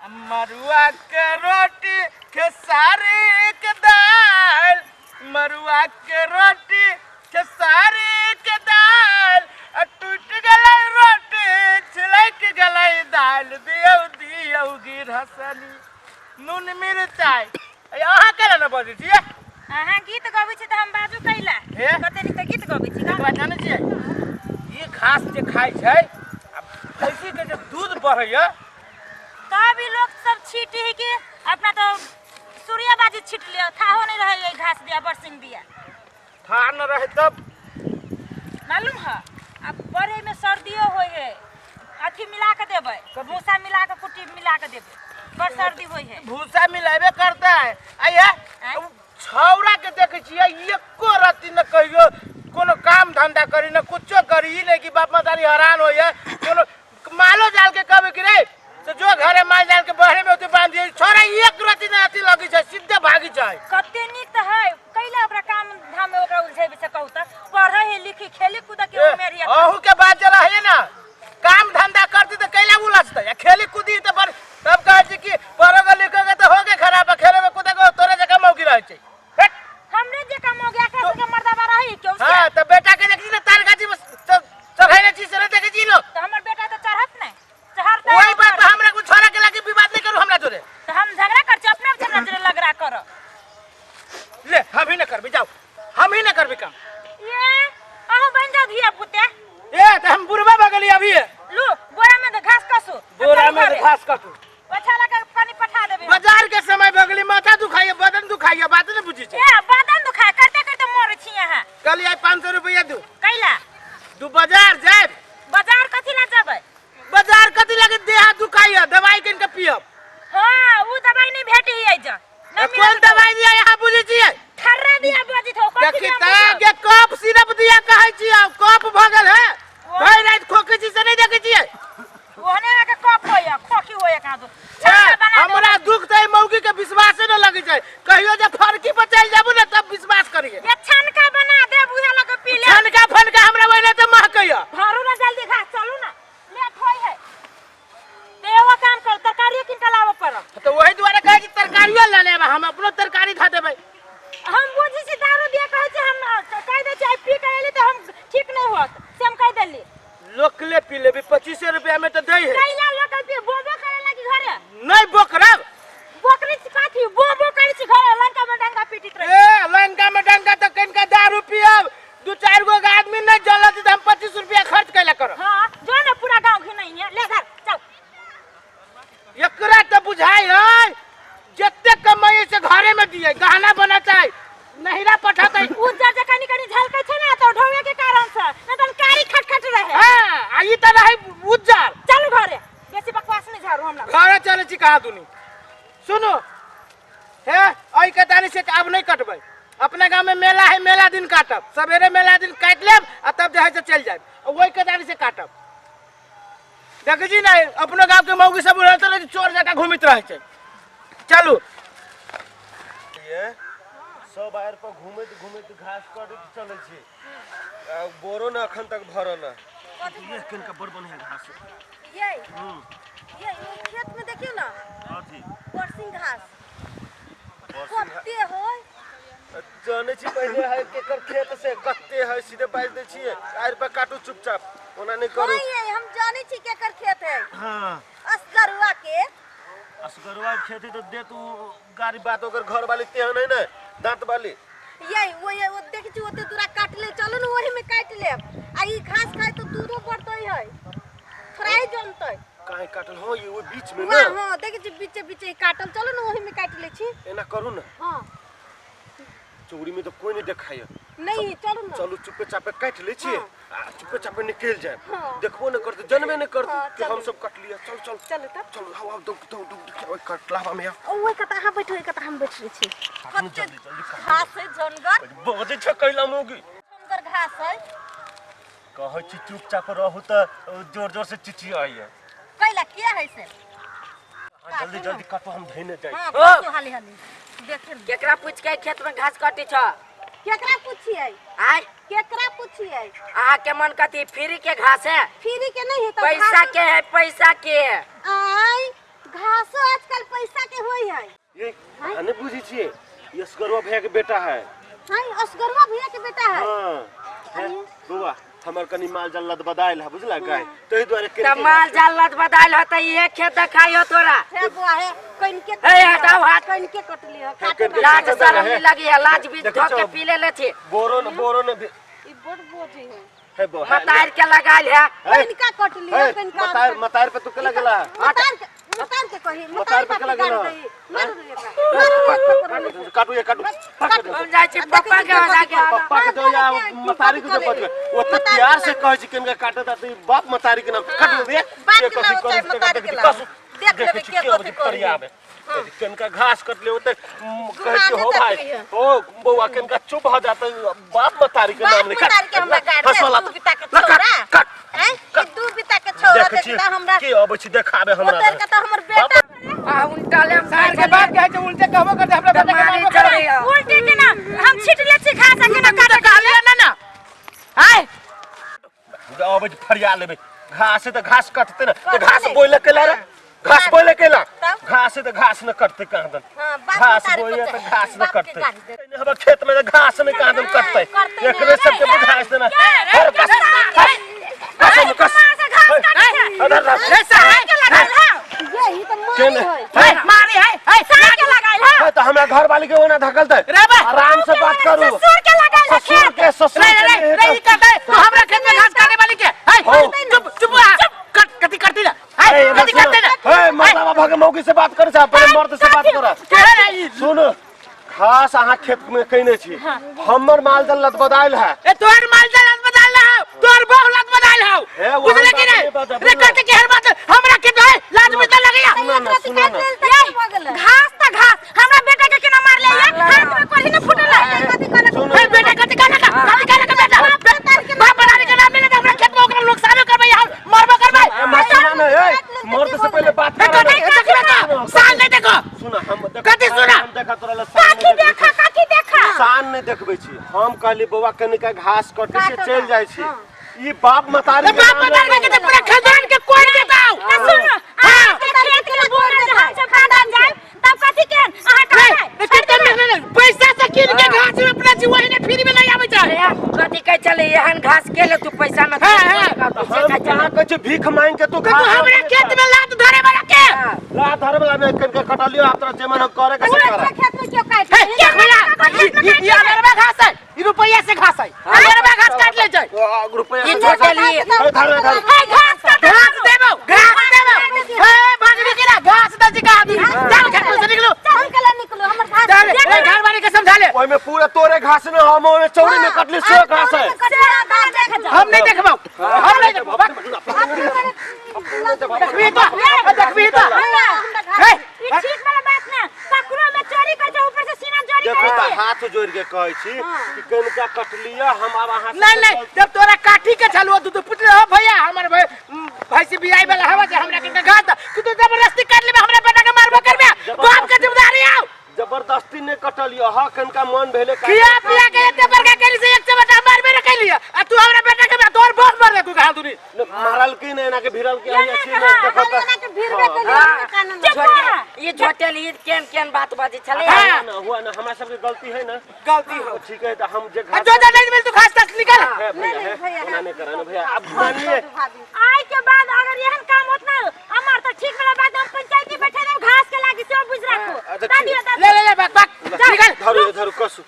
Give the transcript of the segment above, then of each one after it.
मरुआ के रोटी खेसारी के दाल, मरुआ के रोटी खेसारी के दाल, आ टूट गेलै रोटी छिलक गेलै दाल। दियौ दियौ गिरहसनी नून मिरचाइ। अहाँ केना ने बजै छियै? अहाँ गीत गबै छी तऽ हम बाजू कैला? हे? कते नीक तऽ गीत गबै छी। एक बात जानै छियै, ई घास जे खाइ छै आ भैंसी के जे दूध बढ़ैया। तब ई लोग सब छीटी है कि अपना तो सूर्यबाजी छीट लिया, थाहो नहीं रहे ये घास दिया बरसिंग दिया। था न रहे तब मालूम है अब बढ़े में सर्दियो होय है, अथी मिला के देबै, भूसा मिला के कुट्टी मिला के देबै, बड़ सर्दी होय है। भूसा मिलाबे करता है। आइया आँय? छौड़ा के देखे छियै एको रत्ती न कहियो कोनो काम धंधा करी न कुछो करी, ई नहीं कि बाप मतारी हैरान होइए। कोनो मालो जाल के कहबे कि रे से जो घरे माल जाल के बहरे में ओते बांध दिए, छोरा एक रत्ती न अथी लगी छै, सीधे भागी छै। कते नीक तऽ है, कैला ओकरा काम धाम में ओकरा उलझेबे से कहू तऽ? पढ़े है लिखे खेले कूदे के उमेर है। अहू के बात जरा है ना, काम धंधा करती तो कैला उलझतै आ खेली कूदी तऽ बड़ तब कहै छै कि पढ़ोगे लिखोगे तऽ होगे खराब आ खेले में कूदे के तोरे जकाँ मौगी रहै छै। हट। हमरे जे काम हो गया एकरा संगे मर्दाबा रही क्यों से? हाँ तऽ बेटा के देखी ना तार गाछी में चढ़ैले छी से नहीं देखै छी लोग। तऽ हमर बेटा तऽ चढ़त नहीं, चढ़तै। वही बात पर हमरा कुछ छोड़ा के लागी विवाद नहीं करू हमरा जोरे। तऽ हम झगड़ा कर छी अपने झगड़ा जोरे लगरा कर। ले हम ही न करबी, जाओ हम ही न करबी काम। ये अहूँ बन जाओ धिया पुते। ए तऽ हम बुढ़बा भऽ गेली अभी। लू बोरा में तऽ घास कसू। बोरा में तऽ घास कटू। ओछा लगा पानी पठा देबे। बाजार के समय भऽ गेली, माथा दुखाइए बदन दुखाइए, बात नहीं बुझी छै। ए बदन दुखाय करते करते मरे छी अहाँ। कल आई 500 रुपया दू। कैला? दू बाजार जाए। बाजार कथी ला जेबै? बाजार कथी लगे, देह दुखाइए दवाई किन के पियब। हाँ उ दवाई नहीं भेटी है जा। नहीं कोन मिलत। दवाई दिया यहाँ बुझै छियै? ठर्रा दिया बजी थो कथी देखी दिया तऽ बुझब? के कफ सिरप दिया कहै छियै, कफ भऽ गेल है भरि राति खोकै छी से नहीं देखै छियै? ओहने के कफ होइया खोखी होइया कहाँ दो। ए, हमरा दुख तऽ मौगी के विश्वासे न लगै छै, कहियो जे फरकी पर चलि जाबू ने तब विश्वास करिए। ये छनका बना दे बुहे लगे पी ले। छनका फनका हमरा ओहिना तऽ महकैया। भरू ना जल्दी घास, चलू ना लेट होय है। ते एगो काम कर तरकारी किन के लाबऽ पड़त। तऽ ओहि दुआरे कहै छी तरकारियो लऽ लेब, हम अपनो तरकारी धऽ देबै। हम बुझै छी दारू दिया कहै छी, हम कहि दै छी आइ पी के एली तऽ हम ठीक नहि होत से हम कहि देली। लोकले पी लेबी 25 रुपया में तऽ दै है। कैला लोकल पी बोबो करे लागी घरे? नहीं बोकरब। बोकरी छी कथी बोबो करे छी घरे, लंका में डंगा पीटित रहे। ए लंका में डंगा तऽ कनिका दारू पियब, दू चार गो आदमी नहीं जलत तऽ हम 25 रुपया खर्च कैला करब। हाँ जो ना पूरा गांव घिनै है, ले घर चल। एकरा तऽ बुझाइ है जते कमाई से घरे में दिए, गहना बनाता है नहिरा पठाता है। उज्जर जे कनी कनी झलकै छै ना तऽ ढोवे के कारण से न तन कारी खटखट रहे। हाँ आ ई तऽ रहे उज्जर। चलू घरे, बेसी बकवास नहीं झाड़ू हमरा। घरे चले छी कहाँ दुनी। सुनू हे एहि के तानी से आब नहीं कटबै, अपना गांव में मेला है, मेला दिन काटब, सवेरे मेला दिन काटि लेब आ तब जे है से चलि जायब, ओहि के तानी से काटब। देखै छी ने अपनो गांव के मौगी सब रहते रहे चोर जकाँ घूमित रहै छै। चलू ये सब आयर पर घूमैत घूमैत घास कटैत चलै छी, आ बोरो ने अखन तक भरल है। ये किनका बड़ बढ़िया घास है। ये ओ खेत में देखियो ना। कथी? बरसिंग घास। बरसिंग घास। कते होय? जानै छी पहिले है केकर खेत से कते है, सीधे बाजि दै छियै आयर पर काटू चुपचाप, ओना नहि करू। हाँ ये हम जानै छी केकर खेत है। हाँ। असगरुआ के। असगरुआ के खेत है तो दे तू गाड़ी बात, ओकर घर वाली तेहन है ने दांत वाली। ये वो ये वो देखै छी ओते दूरा काट ले, चलू ने ओही में काटि लेब। आ ई घास खाय तो दूधो बढ़तै है, थोड़ा ही जमतै। काहे काटल हो ये वो बीच में वाह, ना? हाँ देखै छी बीचे बीचे ई काटल, चलू ने ओही में काटि लै छी। एना करू ना। हाँ। चौरी में तो कोई नहीं देखाय। नहीं चलू ना। चलू चुपे चापे काटि लै छी हाँ। आ चुपे चापे निकलि जाए, हाँ। देखबो नहीं करते जनबे नहीं करते हाँ, कि हम चलू। सब कट लिया। चल चल चलू तब। चलू, आओ आओ दौड़ दौड़ दौड़ ओइ कटलावा में आओ। ओ ओइ कता अहाँ बैठो, ओइ कता हम बैठ रहै छी। काटू कते जल्दी जल्दी काटू। घास है जनगर। बजै छै कैला मौगी। जनगर घास है। कहै छी चुपचाप रहू तऽ जोर जोर से चिचियाइए। कैला किया है से? हाँ, जल्दी जल्दी काटू, हम धइने जाइ। हाँ, काटू हाली हाली। देखे ने। केकरा पूछ के खेत में घास कटी छ? केकरा पूछिए? आय? केकरा पूछिए? अहाँ के मन कथी फ्री के घास है? फ्री के नहीं है तो पैसा घास के है, पैसा के। आय घासो ये अहाँ नहि बुझै छियै, ई असगरुआ भैया के बेटा है। हां, असगरुआ भैया के बेटा है। हाँ हे, बौआ, हमर कनी माल जाल लदबदायल है, बुझला गाय, ताहि दुआरे त माल जाल लद बदायल हो त इहे खेत देखाई हो तोरा। हे बुआ, हे कनिके। हे, हटाओ हाथ। कनिके कटली हो काटे। कनिके। लाज शरम नहीं लगी है? लाज बीच देखै धो के छौ। पी ले ले छी। बोरो न, बोरो न ई बड़ बोझी है। हे बौआ, मतार के लगायल है। हे, कनिका कटली हो। हे, कनिका। मतार, मतार पे तू के लगला? मतार के, मतार के कही, मतार मतार पे पे के लगला? गाड़ दही, मारू रे एकरा, मारू रे एकरा। काटू ये, काटू। हम जाइ छी पप्पा के बजा के आना। पप्पा के दो या मतारी के दो, बच गए। ओते प्यार से कहै छी केनका काटे ता, ई बाप मतारी के नाम काट दे। बाप के नाम चाहे मतारी के नाम। देख लेबै के कथी करी। केनका घास कटले ओते कहै छी हो भाई, देखली है। ओ बौआ, केनका चुप हो जाता, बाप मतारी के नाम बाप ले। मतारी के हमरा गाड़ दे। हंसवाला। दू बिता के ला, काट, छौरा। काट। हैं, ई दू बिता के छौरा। देखै छी देखता हमरा के अबै छी देखाबे हमरा। ओतर के तऽ हमर बेटा। आ उल्टा ले। सार के बाप के है, उल्टे कहबो करते, हमरा बेटा के मारी मारबो करे। चढ़े। उल्टे के ना हम छीट ले छी घास आ के ना तू तऽ कहलियै ना ना आय। अबै छी फरिया लेबै। घास है तऽ घास कटते ना, तऽ घास कटतै। बोइले केला रे, घास बोइले केला? तब? घास है तऽ घास न कटते कहाँ दन। हाँ, बाप घास मतारी बोइले को तऽ घास न बाप के कटते। गाड़ी दे। हमर खेत में तऽ घास नहीं कहाँ दन कटते। करतै नहि। एकरे सबके बुझाइ देना। अरे कस कस कस कस, अधर रख। रे सार के लगायल है। यही तऽ मारी केने? है। हे, मारी है, हे। सार के लगायल है। हे, तऽ हमरा घर वाली के ओना धकलतै। रे बा। आराम से बात करू। ससुर के लगायल है। ससुर के, ससुर रे के रे नहीं रे, है ई करते तू हमरा खेत में घास काटे वाली के हे। हो। चुप चुप आ, कट कथी करती ना हे? हे, कथी करते ना? हे, मर्दावा भगे मौगी से बात करे छै, पहिले मर्द से बात कर। के रे ई? सुन, घास अहाँ खेत में कइने छी, हमर माल जाल लदबदायल है। ए, तोहर माल जाल लत बदल रहा हो, तोहर बहु लत बदल हो। हे, वहाँ बुझले कि बात नहीं? नहीं बात है, रे करते के हर बात हमरा के है, लाज में लगैया। सुना ना, सुना ना। यही घास त घास, हमरा बेटा के केना मार ले? हाथ में कोही न फुटल है। कथी कहलक? सुन। हे बेटा, कथी कहलक? कथी कहलक बेटा? बाप बनाने के नाम ले ले, हमरा खेत में ओकरा नुकसान करबै, हम मरबो करबै। ए, मत सुना ना, ए, मर्द से पहले बात ए, कर। कथी देखबे तो साल नहीं देखो। सुना, हम देख। कथी सुना? हम देखा तोरा ला शान काकी नहीं देखबै देखा छी। काकी देखा। शान नहीं देखबै छी। हम कहली बौआ, कनिका घास कटे से काटो चलि ना। जाइ छी। ई बाप मतारी ए, के बाप नाम बता ले के पूरा खानदान के कोई देताऊ। ना सुन, अहाँ के खेत के बोरा जे हम सब खानदान जाए तब कथी के अहाँ रे कहबै? रे, कितना नहीं नहीं, पैसा से कीन के घास में अपना जीवा ही नहीं, फ्री में नहीं आबै छै। रे, कथी कहै छलै? एहन घास के ले तू पैसा में? हाँ, हाँ। हम कहाँ कहै छी भीख मांग के तू तो तू घास हमरा खेत में लात धरे वाला के? ला धरे वाला नहीं, कनिका कटलियो, आप तोरा जे मन करे के से पूरा कर। खेत में क्यों काट हे, क्या भैया, ई ई अनरवा घास है, ई रुपैया से घास है, अनरवा घास काट ले जाए। ओ, रुपया ई से झोटेली। ए, धर धर। हे, घास काट। घास देबो, घास देबो। हे, भागनी के ना घास दे जी का आदमी, चल, खेत में से निकलो। हम केला निकलो हमर घास? चल रे, घर वाले के समझा ले। ओहिमे पूरा तोरे घास ने, हम ओहिमे चौड़ी में कटली से घास है। हम नहीं देखबो, हम नहीं देखबो। देखबी तो, देखबी तो। हे। ई ठीक वाला बात ना, ककरो में चोरी कर छै, ऊपर से सीना चोरी देखो करै तऽ छै। हाथ जोड़ के कहै छी कि कनिका कटलिया, हम आब अहाँ से नहीं नहीं, जब तोरा काठी के छलुआ तू तो पूछ ले हो भैया, हमर भाई भैंसी बियाई वाला हवा से हमरा के घास द, कि तू जबरदस्ती कर लेबे, हमरा बेटा के मारबो करबे, बाप के जिम्मेदारी आओ। जबरदस्ती नहि कटलियो ह, कनिका मन भेले काटि। खिया पिया के एते बड़का कैली से एक चबटा मारबे न कैली, आ तू हमरा बेटा के तोर बहुत मार दे तू कहा दूरी। ने, मारल की नहि, एना के भिड़ल के हइया छी ने देखो तऽ। के भीड़बे कलियो हमरा कान में। चुप रह। ई झोटेली केन केन बात बाजै छलै? हाँ। हुआ ना, हुआ ना, हमरा सबके गलती है ना। गलती हो। ठीक है, तऽ हम जे आ घास जो जो नहीं मिल तू घास तक निकल। है भैया, नहीं, है भैया, ओना नहि करा ना भैया, अब मानिए। भाभी, आइ के बाद अगर एहन काम होत ना हमर तऽ ठीक वाला बात, हम पंचायती बैठे रहब घास के लागी से बुझ राखू। अच्छा, दा दियो, दा ले ले ले, भाग भाग, निकल। धरू धरू, कसू।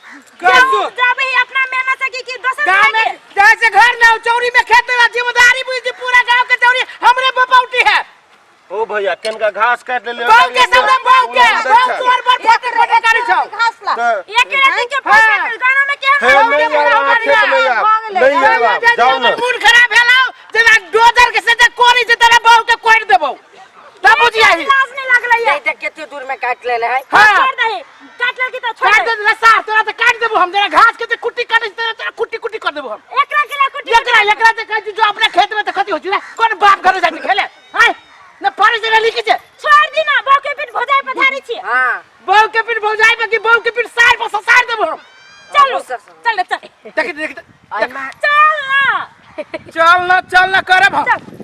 कसू। जाबे ही अपना मेहनत से की की दोसर गांव में लागे। जैसे घर ना हो, चौरी में खेत में जिम्मेदारी बुझ दी, पूरा गांव के चौरी हमरे बपौटी है। ओ भैया, कनिका घास काटि लेलियै। गांव के सब गांव के गांव तोर पर फोटे फोटे करी छौ। घास ला। तऽ एक राति के पैसा हाँ। के गाना में केहन हे, भाव नहीं के आब अहाँ खेत में आब, नहीं आब आब, जाउ ने। मूड खराब भेलौ, जेना डोजर के से कोरी से तेरा बहू के कोरि देबौ तब बुझियाही। लाज नहीं लागलै नहीं तऽ कते दूर में काटि लेले है। हाँ। छोड़ दही, काट लगी तऽ छोड़ काट दही। दे रस्सा, तोरा तऽ काट देबो हम, जेना घास के जे कुट्टी काटे छै, तोरा कुट्टी कुट्टी कर देबो हम। एकरा के ला कुटी? एकरा, एकरा जे कहै छी जो अपना खेत में तऽ खती होइ छै रे, कोन बाप घरे जाइ छै खेले आय न पानी से लिखी छै। छोड़ दी ना, बहू के पीठ भौजाई पधारी छी। हाँ। बहू के पीठ भौजाई पर कि बहू के पीठ सार पर ससार देबो हम। चलो, चल चल। देखी देखी। एहिमे चल ना। चल ना, चल ना करब हम। चल।